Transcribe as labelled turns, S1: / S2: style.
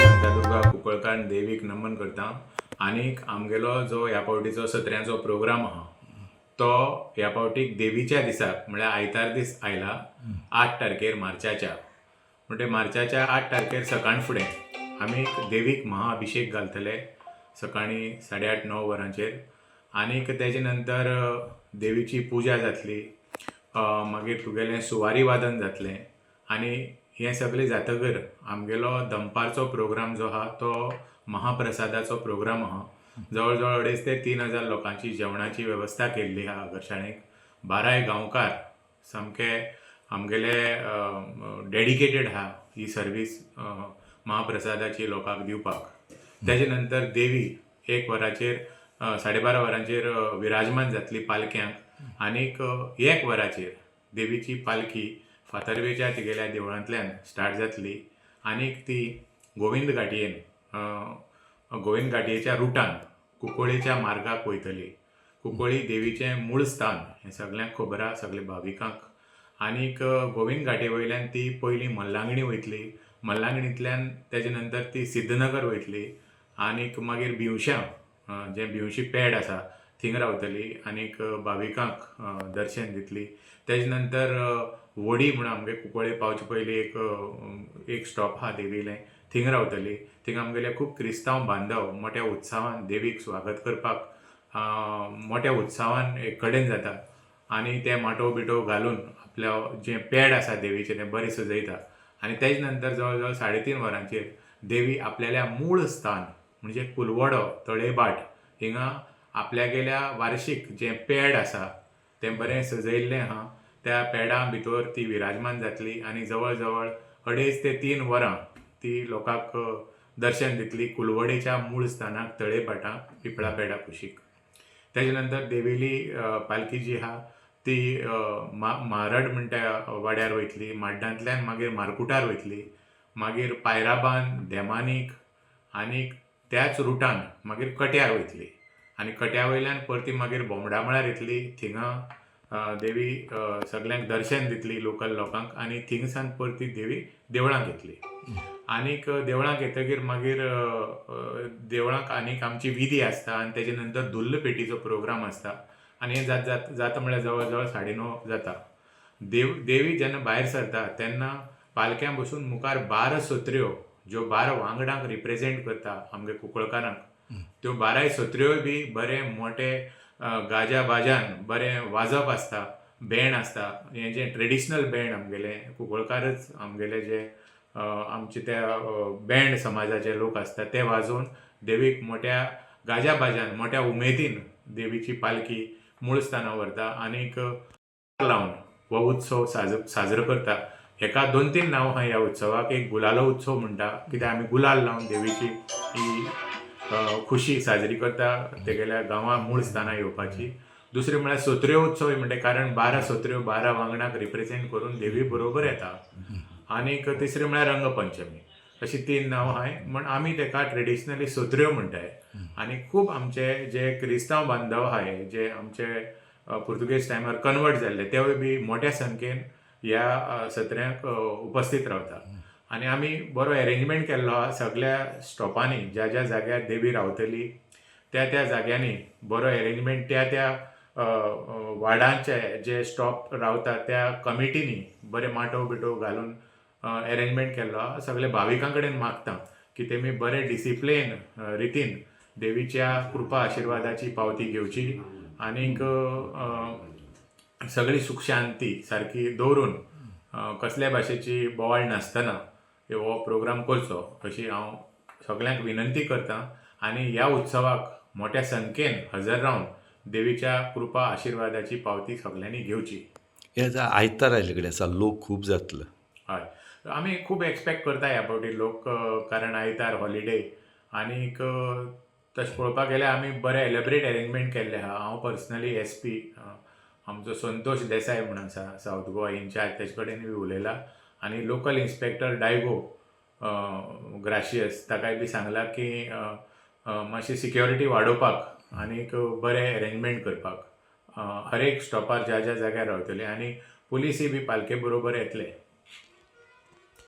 S1: Shantadurga Kunkalkar देवीक नमन करता आनीक आमगेलो जो ह्या फावटीचो सत्र्यांचो प्रोग्राम आहा तो ह्या फावटीक देवीच्या दिसाक म्हळ्यार आयतार दीस आयला, 8 तारखेर मार्चाच्या. म्हणटे मार्चाच्या 8 तारखेर सकाळ फुडें आमी देवीक महाअभिशेक घालतले सकाळीं 8:30-9 वरांचेर. आनीक तेजे नंतर देवीची पुजा जातली, मागीर तुगेलें सुवारी वादन जातलें आनी हें सगळें जातगर आमगेलो दनपारचो प्रोग्राम जो आहा तो महाप्रसादाचो प्रोग्राम आहा. जवळ जवळ 2500 ते 3000 लोकांची जेवणाची वेवस्था केल्ली आहा अगरशाळेक. बाराय गांवकार सामके आमगेले डेडिकेटेड आहा ही सर्वीस महाप्रसादाची लोकांक दिवपाक. तेजे नंतर देवी 1 वराचेर, 12:30 वरांचेर विराजमान जातली पालख्यांक आनीक 1 वराचेर देवीची पालखी फातर्वेच्या तिगेल्या देवळांतल्यान स्टार्ट जातली आनीक ती गोविंद घाटयेन, गोविंद घाटयेच्या रुटान कुंकळेच्या मार्गाक वयतली. कुंकळी देवीचें मूळ स्थान हें सगल्यांक खबर आहा, सगल्या भाविकांक. आनीक गोविंद घाटे वयल्यान ती पयलीं मल्लांगणी वयतली, मल्लांगणींतल्यान तेजे नंतर ती सिद्धनगर वयतली आनीक मागीर भिवश्यां जें भिवशी पेड आसा थिंग रावतली आनीक भाविकांक दर्शन दितली. तेजे नंतर वडी म्हूण आमगे कुंकळे पावचे पयलीं एक एक स्टॉप आहा देवीलें, थिंग रावतली. थिंग आमगेले खूब क्रिस्तांव बांधव मोठ्या उत्साहान देवीक स्वागत करपाक मोठ्या उत्साहान एक कडेन जाता आनी ते माटोव बिटोव घालून आपल्या जें पेड आसा देवीचें तें बरें सजयता. आनी तेज नंतर जवळ जवळ 3:30 वरांचेर देवी आपल्याल्या मूळ स्थान म्हणजे कुलवडो तळेभाट हिंगा आपल्यागेल्या वार्शीक जें पेड आसा तें बरें सजयल्लें आहा, त्या पेडा भितर ती विराजमान जातली आनी जवळ जवळ 2.5 ते 3 वरां ती लोकांक दर्शन दितली कुलवडेच्या मूळ स्थानाक, तळेभाटा पिपळा पेडा कुशीक. तेजे नंतर देवीली पालखी जी आहा ती म्हारड म्हणटा वाड्यार वयतली, माड्डांतल्यान मागीर मारकुटार वयतली, मागीर पायराबान, देमानीक आनीक त्याच रुटान मागीर कट्यार वयतली आनी कट्या वयल्यान परती मागीर बोमडा मळार येतली. थिंगा देवी सगल्यांक दर्शन दितली लोकल लोकांक आनी थिंगसान परती देवी देवळांक येतली. आनीक देवळांक येतगीर मागीर देवळांक आनीक आमची विधी आसता आनी तेजे नंतर धुल्ल पेटीचो प्रोग्राम आसता आनी हें जात जात जाता म्हळ्यार जवळ जवळ 9:30 जाता. देवी जेन्ना भायर सरता तेन्ना पालख्यां बसून मुखार 12 सत्र्यो, ज्यो 12 वांगडांक रिप्रेजेंट करता आमगे कुंकळकारांक, त्यो बाराय सत्र्योय बी बरे मोठे गाजा बाजान बरें वाजप आसता, बँड आसता. हें जें ट्रेडिशनल बँड आमगेलें कुंकळकारच आमगेले जे आमचे त्या बँड समाजाचे लोक आसता ते वाजोवन देवीक मोठ्या गाजा बाजान, मोठ्या उमेदीन देवीची पालखी मूळ स्थानार व्हरता आनीक लावन हो उत्सव साजरो करता. हेका दोन तीन नांव आहा ह्या उत्सवाक. एक गुलालो उत्सव म्हणटा, कित्याक आमी गुलाल लावन देवीची ही खुशी साजरी करता तेगेल्या गांवां मूळ स्थानार येवपाची. दुसरें म्हळ्यार सत्र्यो उत्सव म्हणटा, कारण 12 सत्र्यो 12 वांगडाक रिप्रेजेंट करून देवी बरोबर येता. आनीक तिसरें म्हळ्यार रंगपंचमी. अशी तीन नांवां आहाय म्हण आमी तेका ट्रेडिशनली सत्र्यो म्हणटाय. आनी खूब आमचे जे क्रिस्तांव बांधव आहाय, जे आमचे पुर्तुगेज टायमार कन्वर्ट जाल्ले, तेवूय बी मोठ्या संख्येन ह्या सत्र्यांक उपस्थीत रावता. आनी आमी बरो एरेंजमेंट केल्लो आहा. सगल्या स्टॉपांनी, ज्या ज्या जाग्यार देवी रावतली त्या त्या जाग्यांनी बरो एरेंजमेंट, त्या त्या वार्डांचे जे स्टॉप रावता त्या कमिटींनी बरे माटोव बिटोव घालून एरेंजमेंट केल्लो आहा. सगल्या भाविकां कडेन मागता की तेमी बरे डिसिप्लीन रितीन देवीच्या कृपा आशिर्वादाची पावती घेवची आनीक सगळी सुख शांती सारकी दवरून, कसल्या भाशेची बोवाळ नासतना हो प्रोग्राम करचो अशी हांव सगल्यांक विनंती करता. आनी ह्या उत्सवाक मोठ्या संख्येन हजर रावन देवीच्या कृपा आशिर्वादाची पावती सगल्यांनी घेवची.
S2: हे आतां आयतार आयिल्ले कडेन आसा, लोक खूब जातले.
S1: हय, आमी खूब एक्सपेक्ट करता ह्या फावटी लोक, कारण आयतार हॉलिडे. आनीक तशें पळोवपाक गेल्यार आमी बरें एलेबरेट एरेंजमेंट केल्लें आहा. हांव पर्सनली एसपी आमचो संतोष देसाय म्हूण आसा, सावथ गोवा इनचार्ज, तेजे कडेन बी उलयला. आनी लोकल इन्स्पेक्टर डायगो ग्राशियस ताकाय बी सांगलां की मातशी सिक्योरिटी वाडोवपाक आनीक बरें एरेंजमेंट करपाक, हर एक स्टॉपार ज्या ज्या जाग्यार रावतले आनी पुलिसूय बी पालखे बरोबर येतले.